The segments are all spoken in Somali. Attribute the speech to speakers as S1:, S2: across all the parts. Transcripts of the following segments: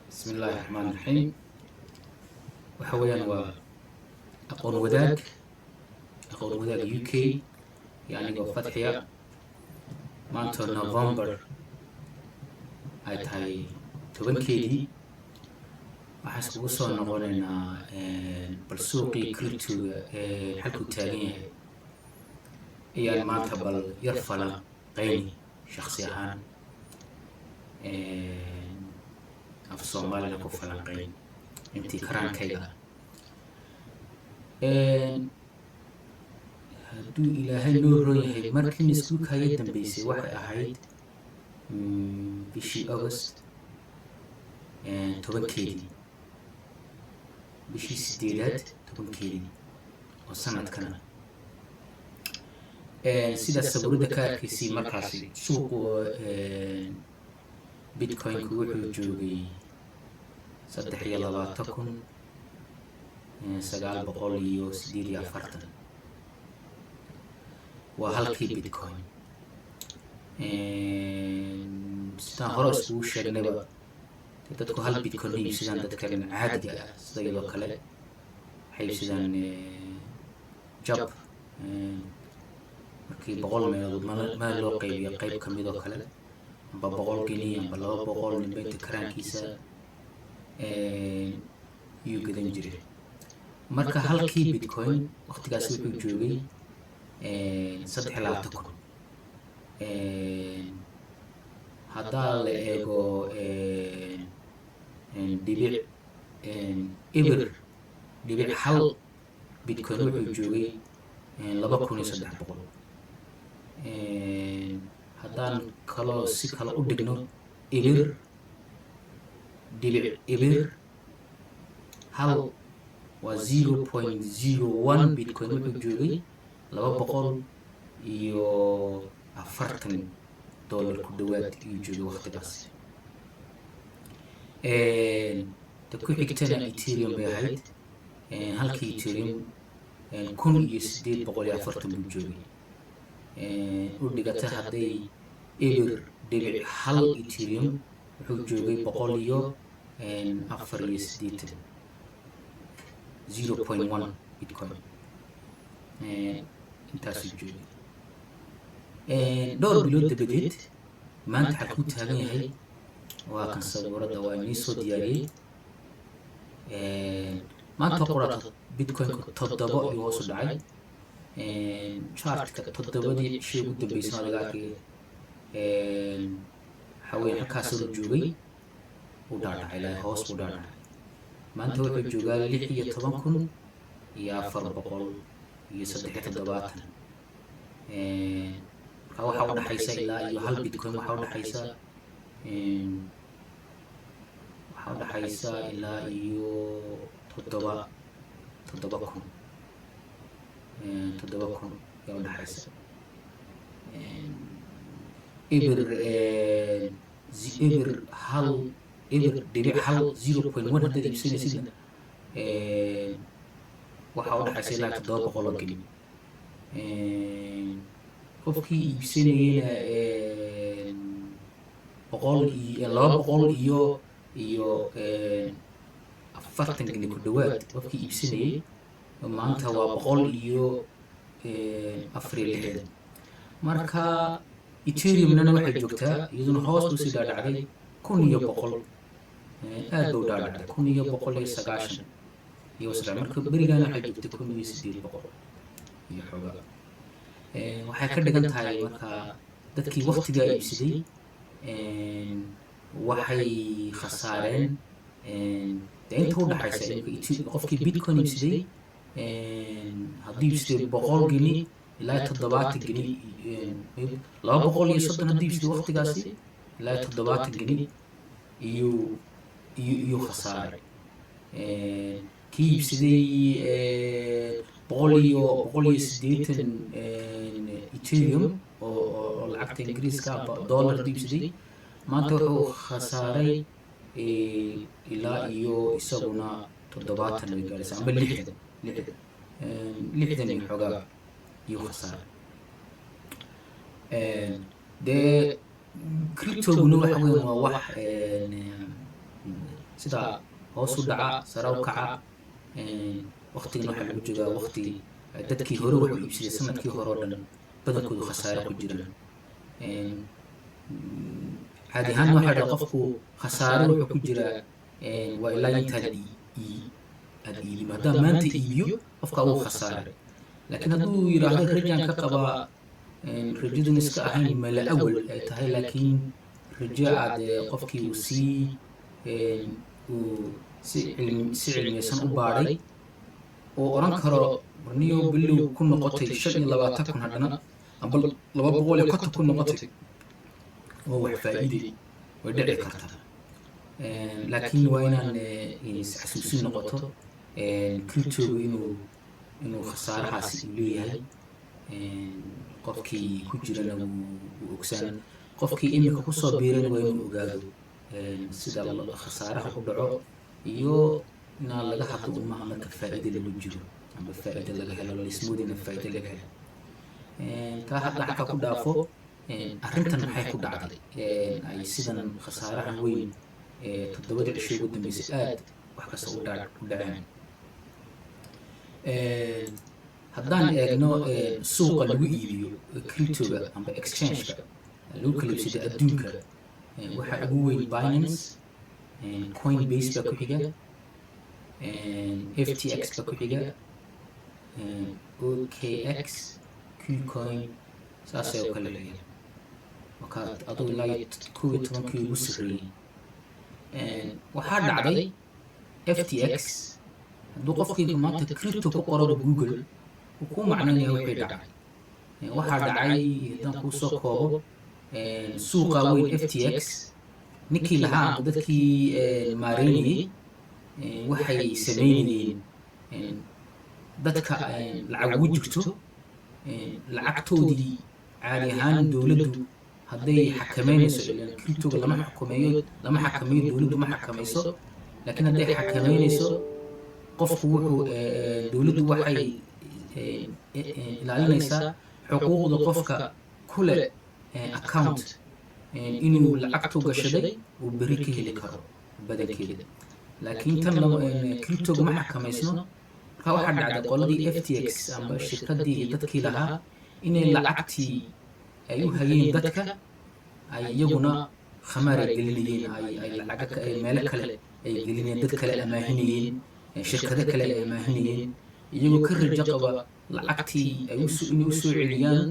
S1: Bismi Illaahi Raxmaan Raxiim. Waxa weeyaan waa Aqoon Wadaag, Aqoon Wadaag UK iyo anigoo Fadxiya. Maanta November ay tahay 10-keedii, waxaan iskugu soo noqonaynaa bal suuqii cryptoga halkuu taagan yahay ayaan maanta bal yar falanqeyni, shaksi ahaan af Soomaalina ku falanqeyn intii karaankayga. Hadduu Ilaahay noo roon yahay, markii iskuulkaaga dambeysay waxay ahayd bishii August 10-keedii, bishii sideedaad 10-keedii oo sanadkana. Sidaa sabuuradda ka arkaysay, markaasi suuqu Bitcoin-ku wuxuu joogay 23,948, waa halkii Bitcoin. Sidaan hore iskugu sheegnayba, dadku hal Bitcoin ma iibsadaan. Dadkan caadiga ah sida iyadoo kale waxay iibsadaan jab markii 100 meelood meel loo qaybiyo qayb kamid oo kale, amba 100 geni amba 200, ninba inta karaankiisa yuu gadan jiray. Marka halkii Bitcoin waqtigaasi wuxuu joogay 23,000. Haddaa la eego dhibic 0.1 Bitcoin wuxuu joogay 2,300. Haddaan kaloo si kale u dhigno, 0.01 waa 0.01 Bitcoin wuxuu joogay $240 ku dhawaad ayuu joogay waqtigaas. Ta ku xigtana Ethereum bay ahayd. Halkii Ethereum 1,840 buu joogay. U dhigata hadday 0.1 Ethereum wuxuu joogay 184, 0.1 Bitcoin intaasuu joogay. Dhowr bilood dabadeed maanta xalkuu taagan yahay? Waa kan sabuuradda, waa inii soo diyaariyey. Maanta qorata Bitcoin-ku toddoba iyo hoos u dhacay. Chartka 7-dii cishii ugu dambeysay adiga arkay, waxaa weya halkaasuu joogay, u dhaadhacay ilaa hoos buu dhaadhacay. Maanta wuxuu joogaa 16,473. Marka waxaa udhaxaysa ilaa iyo hal Bitcoin waxaa udhaxaysa ilaa iyo 7,000, 7,000 ayaa udhaxaysa. Eber eber hal, 0.1, 0.1 haddaad iibsanaysidna, waxaa udhaxaysa ilaa 700 oo geni. Qofkii iibsanayena boqol iyo laba boqol iyo afartan geni ku dhawaad qofkii iibsanayay, maanta waa 164. Marka Ethereumnana waxay joogtaa, iyaduna hoos buu sii dhaadhacday, 1,100, aad ba u dhaadhacday, 1,190 iyo sagaal. Marka berigan waxay joogtay 1,800 iyo xoogaa. Waxay ka dhigan tahay marka dadkii waktigaa iibsaday waxay khasaareen dee inta udhaxaysa. Imika qofkii Bitcoin iibsaday, hadduu iibsaday 100 geni ilaa 70 geni, 230 hadduu iibsaday waqtigaasi, ilaa 70 geni iyuu khasaaray. Kii iibsaday boqol iyo 180 Ethereum oo lacagta Ingiriiska aba dollar hadduu iibsaday, maanta wuxuu khasaaray ilaa iyo isaguna 70 way gaaraysa amba 60, 60 iyo xoogaa iyuu khasaaray. Dee cryptoguna waxa weyan waa wax Sidaa hoos u dhaca, sare u kaca. Waqtigan waxaa lagu joogaa waqti dadkii hore wuxuu iibsaday sanadkii hore oo dhan badankoodu khasaare ku jiraan. Caadi ahaan waxaa dhaha qofku khasaare wuxuu ku jiraa waa ilaa intaad aada iibin. Haddaan maanta iibiyo, qofka wuu khasaaray. Laakiin hadduu yidhaahdo rajaan ka qabaa, rajaduna iska ahayn mala awal ay tahay, laakiin rajo aad qofkii uu sii uu si cilmi si cilmiyeysan u baadhay oo odhan karo warniyo bilow ku noqotay 25,000, haddana amba 250 ku noqotay oo wax faa'iiday, way dhici kartaa. Laakiin waa inaan is-xasuusin noqoto cryptogu inuu khasaarahaasi uu leeyahay. Qofkii ku jirana wuu ogsaan, qofkii imika kusoo biirana waa inuu ogaado sida khasaaraha u dhaco iyo inaan laga hadlo umaha marka faa'iide lagu jiro amba faa'iide laga helo, laismoodina faa'iide laga helo. Taa hadda xagga ku dhaafo. Arrintan maxay ku dhacday ay sidan khasaarahan weyn ee 7dii cisho ugu dambeysay aad wax kasta u dhaceen? Haddaan eegno suuqa lagu iibiyo cryptoga amba exchange-ka lagu kala iibsado adduunka, waxaa ugu weyn Binance, Coinbase baa ku xiga, FTX baa ku xiga, OKX, KuCoin, saasay oo kale xiga. Marka aduu ilaa iyo 11kii ugu sarreeyey. Waxaa dhacday FTX. Hadduu qofkii maanta crypto ku qoro Google, wuu kuu macnaynaya wixii dhacay. Waxaa dhacay haddaan kuu soo koobo, suuqa weyn FTX ninkii lahaa amba dadkii maareynayey waxay sameynayeen dadka lacag ugu jirto lacagtoodii. Caadi ahaan dowladdu hadday xakameynayso, ilaan cryptoga lama xukumeeyo, lama xakameeyo, dowladdu ma xakamayso, laakiin hadday xakameynayso, qofku wuxuu dowladdu waxay ilaalinaysaa xuquuqda qofka ku leh account inuu lacagtu gashaday uu beri ka heli karo badankeeda. Laakiin tan lama cryptoga ma xakamaysno. Marka waxaa dhacday qoladii FTX amba shirkadii iyo dadkii lahaa inay lacagtii ay u hayeen dadka ay iyaguna khamaar ay gelinayeen, ay lacaga ay meelo kale ay gelinayeen, dad kale amaahinayeen, shirkado kale ay amaahinayeen, iyagoo ka rajo qaba lacagtii ay inay usoo celiyaan,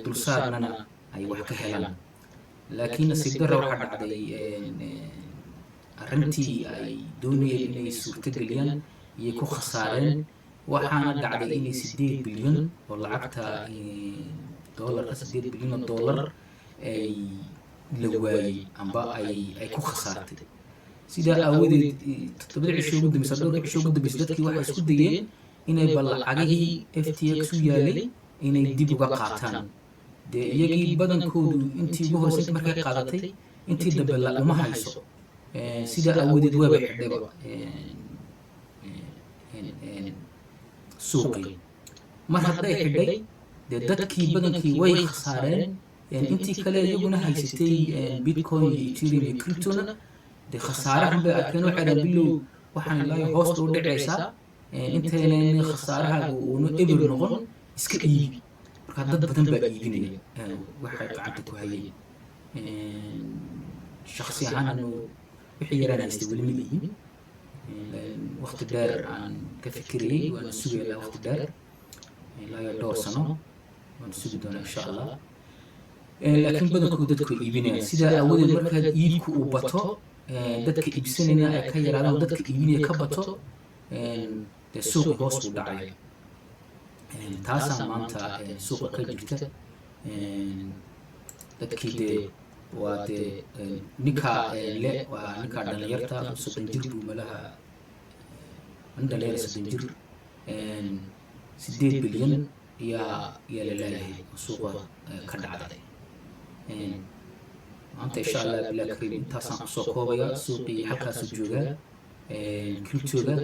S1: dulsaarnana ay wax ka helaan. Laakiin nasiib darra waxaa dhacday arrintii ay doonayeen inay suurtageliyaan iyo ku khasaareen. Waxaana dhacday inay 8 bilyan oo lacagta dollarka, 8 bilyan oo dollar ay la waayey amba ay ku khasaartay. Sidaa aawadeed 7dii cisho ugu dambeysay, dhowrkii cisho ugu dambeysay, dadkii waxay isku dayeen inay bal lacagihii FTX u yaalay inay dib uga qaataan. Dee iyagii badankoodu intii ugu horreysay markay qaadatay, intii dambe uma hayso. Sidaa aawadeed waaba xidhayba suuqii. Mar hadday xidhay, dee dadkii badankii way khasaareen. Intii kale iyaguna haysatay Bitcoin iyo Ethereum iyo cryptona, dee khasaarahan bay arkeen. Waxay dhahan bilow waxaan ilaahay hoosta u dhacaysaa, intaynan khasaarahaaga uuna eber noqon iska iibi. Marka dad badan baa iibinaya waxay gacanta ku hayeen. Shaksi ahaan anu wixii yaraan haystay weli ma iibin. Waqti dheer aan ka fikirayay, waana sugaya ilaa waqti dheer, ilaa iyo dhowr sano waan sugi doonaa insha Allah. Laakiin badankoodu dadku way iibinayaan. Sidaa aawadeed marka iibku uu bato, dadka iibsanayna ay ka yaraadaan, dadka iibinaya ka bato, dee suuqi hoos buu dhacaya. Taasaa maanta suuqa ka jirta. Dadkii dee waa dee ninka le waa ninka dhalinyarta 30 jir buu malaha, nin dhalinyara 30 jir, 8 bilyan yaa la leeyahay oo suuqa ka dhacday maanta. Insha Allah bilaa karim intaasaan kusoo koobaya. Suuqii halkaasuu joogaa cryptoga.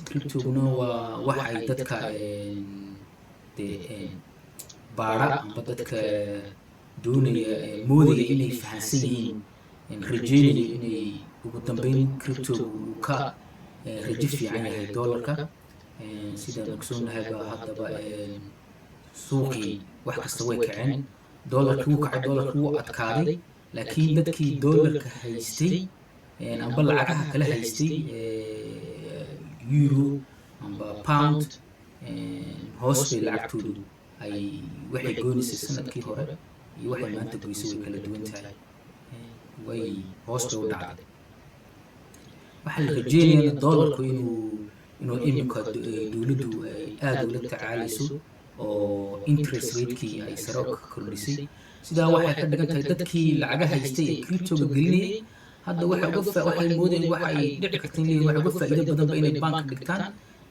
S1: Cryptoguna waa wax ay dadka dee baara amba dadka doonaya moodaya inay fahansan yihiin, rajeynaya inay ugu Ugu dambeyn cryptogu uu ka rajo fiican yahay dollarka. Sidaan ogsoonahay ba haddaba suuqii wax kasta way kaceen, dollarkii wuu kacay, dollarkii wuu adkaaday, laakiin dadkii dollarka haystay amba lacagaha kale haystay, euro amba pound, hoos bay lacagtoodu ay waxay goonaysay sanadkii hore iyo waxay maanta goysay way kala duwan tahay, way hoos bay u dhacday. Waxaa la rajeynayaa dollarku inuu imika dowladdu ay aada ula tacaalayso oo interest ratekii ay sare ka kordhisay. Sidaa waxay ka dhigan tahay dadkii lacaga haystay ee cryptoga gelinayay hadda waxay uga waxay moodayeen, waxa ay dhici karta in leeyihin waxay uga faa'iido badanba inay bank dhigtaan,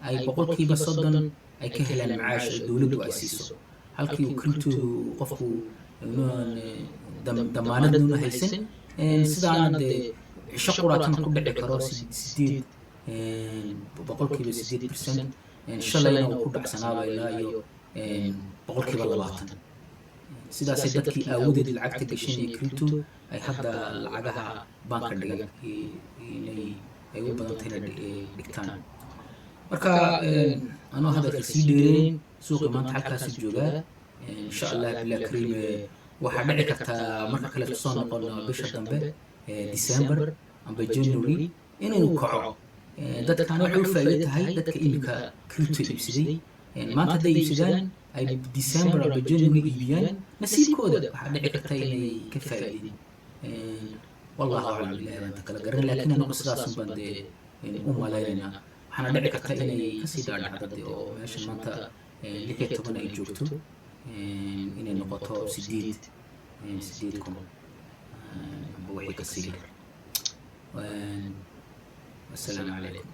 S1: ay 30% ay ka helaan macaash oo dowladdu ay siiso, halkii uu cryptogu qofku damaanaduna haysan, sidaana dee cisho quraatana ku dhici karo 8%, shalayna uu ku dhacsanaaba ilaa iyo 20%. Sidaasay dadkii aawadeed lacagta gashanaya crypto ay hadda lacagaha banka dhigan inay ay u badan tahay inay dhigtaan. Marka anoo hadalka sii dheereyn, suuqi maanta halkaasuu joogaa. Insha Allah billah kariim, waxaa dhici kartaa marka kale kusoo noqono bisha dambe, December amba January, inuu kaco. Dadkan waxay u faa'iido tahay dadka imika crypto iibsaday maanta, hadday iibsadaan ay December amba January iibiyaan, nasiibkooda waxaa dhici karta inay ka faa'iideen. Wallahu aclam, ilahay baan ta kala garan, laakiin anagu sidaasun baan dee u malaynaynaa. Waxaana dhici karta inay kasii dhaadhacdo de oo meesha maanta 16 ay joogto inay noqoto 8,000 amba wixii kasii yar. Wasalaamu calaykum.